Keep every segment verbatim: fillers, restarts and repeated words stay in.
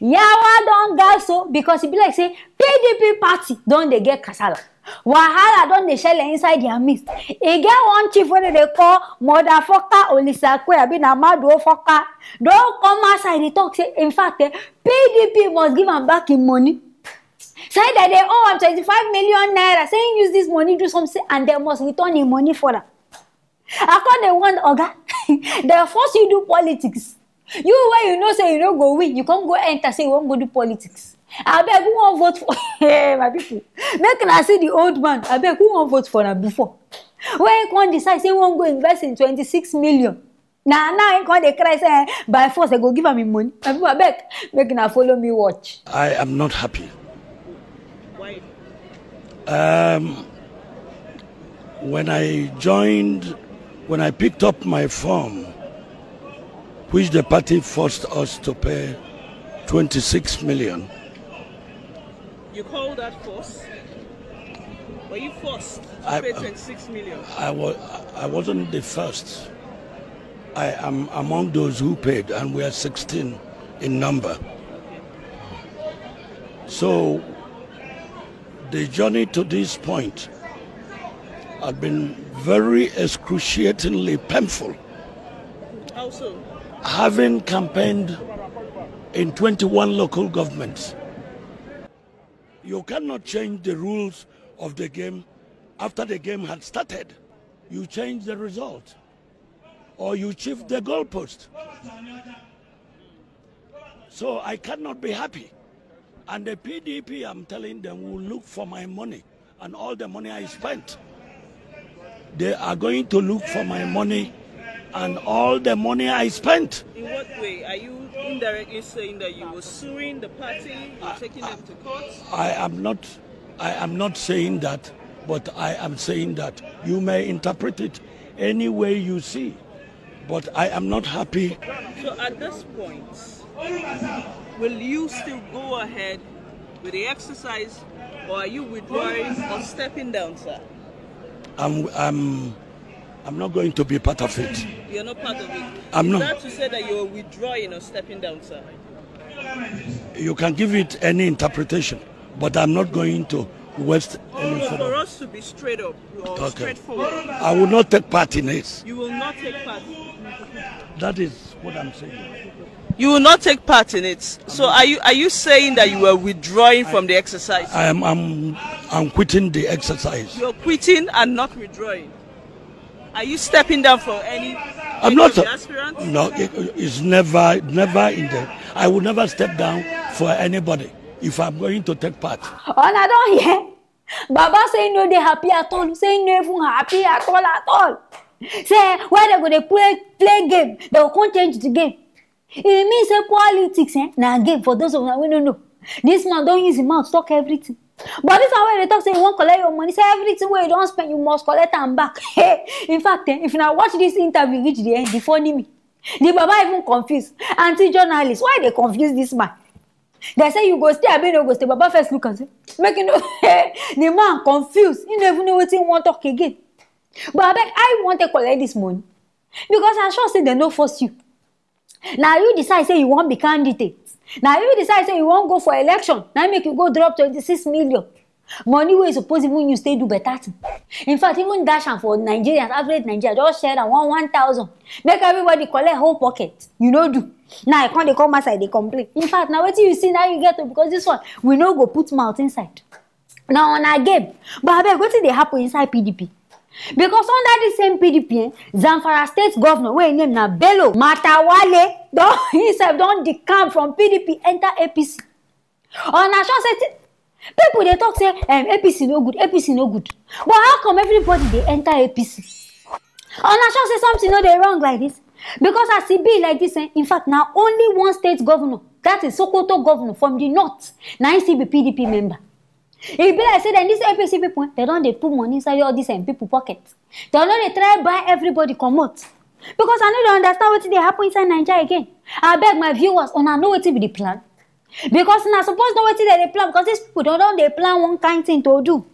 Yawa don gas o, because e be like say P D P party don dey get kasala. Wahala don dey shele inside their midst. E get one chief wey dem dey call Motherfucker Olisakwe, abi na Maduofucker, don come outside dey talk say, in fact, eh, P D P must give am back im money. Say dem dey owe am twenty-five million naira, say im use this money do something and dem must return im money for am. I come dey wonder, oga, dem force you do politics. You wey you know say you no go win, you come go enter say you wan go do politics. Abeg, who wan vote for? Hey, my people, make una see the old man. Abeg, who wan vote for am before? When he come decide say he wan go invest in twenty-six million, na now he come dey cry say, eh, by force dem go give am im money. My people, abeg, make una follow me watch. I am not happy. Why? Um, when I joined, when I picked up my form, which the party forced us to pay twenty-six million. You call that force? Were you forced to I, pay twenty-six million? I was, I wasn't the first. I am among those who paid, and we are sixteen in number. So the journey to this point had been very excruciatingly painful. How so? Having campaigned in twenty-one local governments, you cannot change the rules of the game after the game had started. You change the result, or you shift the goalpost. So I cannot be happy. And the P D P, I'm telling them, will look for my money and all the money I spent. They are going to look for my money and all the money I spent. In what way? Are you indirectly saying that you were suing the party, you're taking them to court? I am not, I am not saying that, but I am saying that you may interpret it any way you see. But I am not happy. So at this point, will you still go ahead with the exercise, or are you withdrawing or stepping down, sir? I'm, I'm, I'm not going to be part of it. You're not part of it. I'm Is not. That to say that you're withdrawing or stepping down, sir? You can give it any interpretation, but I'm not going to waste any. No, no, for us to be straight up or Okay. straightforward. I will not take part in it. You will not take part. That is what I'm saying. You will not take part in it. So are you, are you saying that you were withdrawing from the exercise? I am, I'm, I'm quitting the exercise. You're quitting and not withdrawing. Are you stepping down for any, I'm any not of the aspirants? No, it, it's never, never in the. I will never step down for anybody if I'm going to take part. Una don hear? Baba say he no dey happy at all. Say he no even happy at all, at all. Say why dem go dey play, play game, dem go come change the game. E mean say politics, eh, na game. For those of una wey no know, this man don use him mouth talk everything. But this one wey dey talk say he wan collect your money, say everything wey you don spend, you must collect am back. In fact, eh, if una watch this interview reach the end, the funny me, the baba even confuse. Aunty journalist, why you dey confuse this man? Dem say you go stay, abi you no go stay? Baba first look and say, make you know. The man confuse. He no even know wetin he wan talk again. But abeg, how you wan take collect this money? Because I sure say dem no force you. Na you decide say you wan be candidate. Na you decide say you wan go for election. Na make you go drop twenty-six million. Money wey you suppose even use take do better thing. In fact, even dash am for Nigerians, average Nigerian, just share am one, one thousand. Make everybody collect whole pocket. You no do. Now I come dey come outside dey complain. In fact, na wetin you see now you get to, because this one, we no go put mouth inside. Na una game. But abeg, wetin dey happen inside P D P? Because under the same P D P, eh, Zamfara state governor, wey im name na Bello Matawalle, don, himself don decamp from P D P enter A P C. Una sure say thi-, people dey talk say, um, A P C no good, A P C no good. But how come everybody dey enter A P C? Una sure say something no dey wrong like this? Because as e be like this, eh, in fact, na only one state governor, that is Sokoto governor from the north, na him still be P D P member. E be like say dem, these A P C people, eh, dem don dey put money inside all these, um, people pocket. Dem no dey try buy everybody comot. Because I no dey understand wetin dey happen inside Naija again. Abeg, my viewers, una know wetin be the plan? Because una suppose know wetin dem dey plan, because these people don, don dey plan one kind thing to do.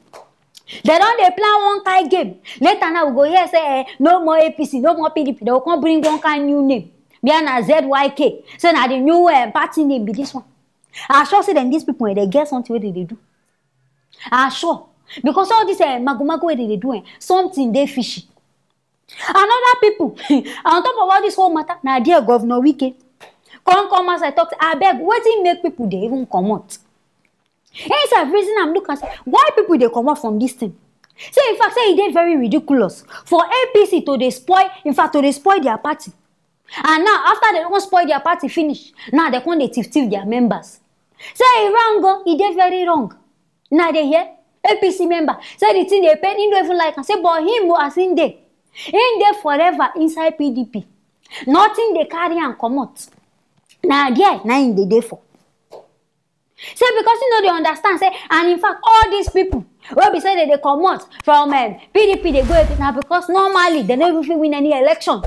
Dem don dey plan one kind game. Later now, we go hear say, eh, no more A P C, no more P D P. Dem go come bring one kind new name. Where na Z Y K. Say na the new, eh, party name be this one. I sure say dem, these people, eh, dem get something wey dem dey do. I sure. Because all this, eh, magomago wey dem dey do, eh, something dey fishy. And other people, on top of all this whole matter, na there Governor Wike come come outside talk say, abeg, wetin make people dey even comot? He sef reason am, look am say, why people dey comot from this thing? Say, in fact, say e dey very ridiculous for A P C to dey spoil, in fact, to dey spoil their party. And now, after dem don spoil their party finish, now dem come dey thief thief their members. Say e wrong o, e dey very wrong. Now dey hear A P C member say the thing dey pain, he no even like am. Say, but him o, as him dey, him dey forever inside P D P. Nothing dey carry am comot. Na there na him dey dey for. Say because he no dey understand, say, and in fact, all these people wey be say dem dey comot from, um, P D P dey go A P C, na because normally dem no even fit win any election.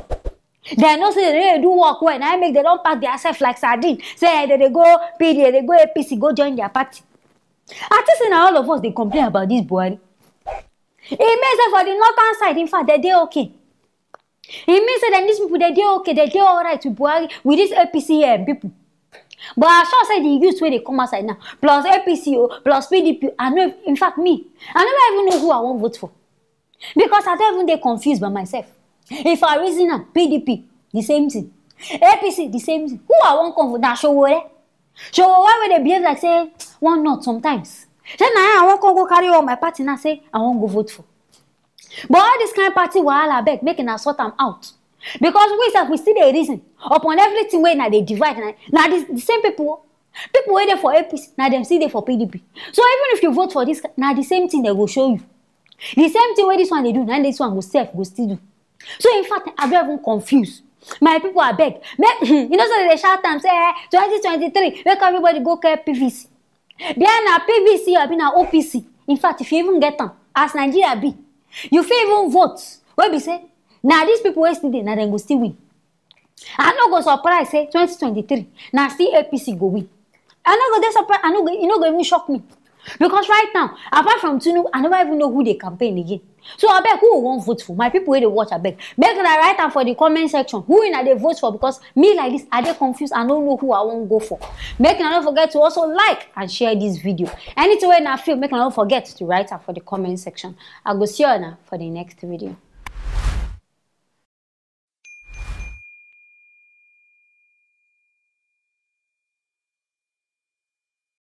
Dem know say dem no dey do work well, na im make dem don pack their self like sardine. Say, eh, dem dey go P D P, dem dey go A P C, go join their party. I think say na all of us dey complain about this Buhari. E mean say for the northern side, in fact, dem dey okay. E mean say dem, these people, dem dey okay, dem dey alright with Buhari, with this A P C, um, people. But I sure say the youth wey dey come outside now, plus A P C o, plus P D P, I no, in fact, me, I never even know who I wan vote for. Because I don even dey confused by myself. If I reason am, P D P, the same thing. A P C, the same thing. Who I wan come vote? Na Sowore. Sowore wey dey behave like say one not sometimes. Say na him I wan come go carry all my party now, say I wan go vote for. But all this kind party wahala, abeg, make una sort am out. Because we sef, we still dey reason upon everything wey una dey divide. Na, na the, the same people, people wey dey for A P C, na dem still dey for P D P. So even if you vote for this, na the same thing dem go show you. The same thing wey this one dey do, na this one go sef go still do. So in fact, I don even confuse. My people, abeg, make, you know, so dem dey shout am say, eh, twenty twenty-three, make everybody go clear P V C. Then na P V C abi na O P C. In fact, if you even get am, as Nigeria be, you fit even vote wey be say na these people wey still dey, na dem go still win. I no go surprise say twenty twenty-three na still A P C go win. I no go dey surprised. I no go, e no go even shock me. Because right now, apart from Tinubu, I never even know who dey campaign again. So abeg, who we wan vote for? My people wey dey watch, abeg, make una write am for the comment section. Who una dey vote for? Because me like this, I dey confused. I no know who I wan go for. Make una no forget to also like and share this video. Anything wey una feel, make una no forget to write am for the comment section. I go see una for the next video.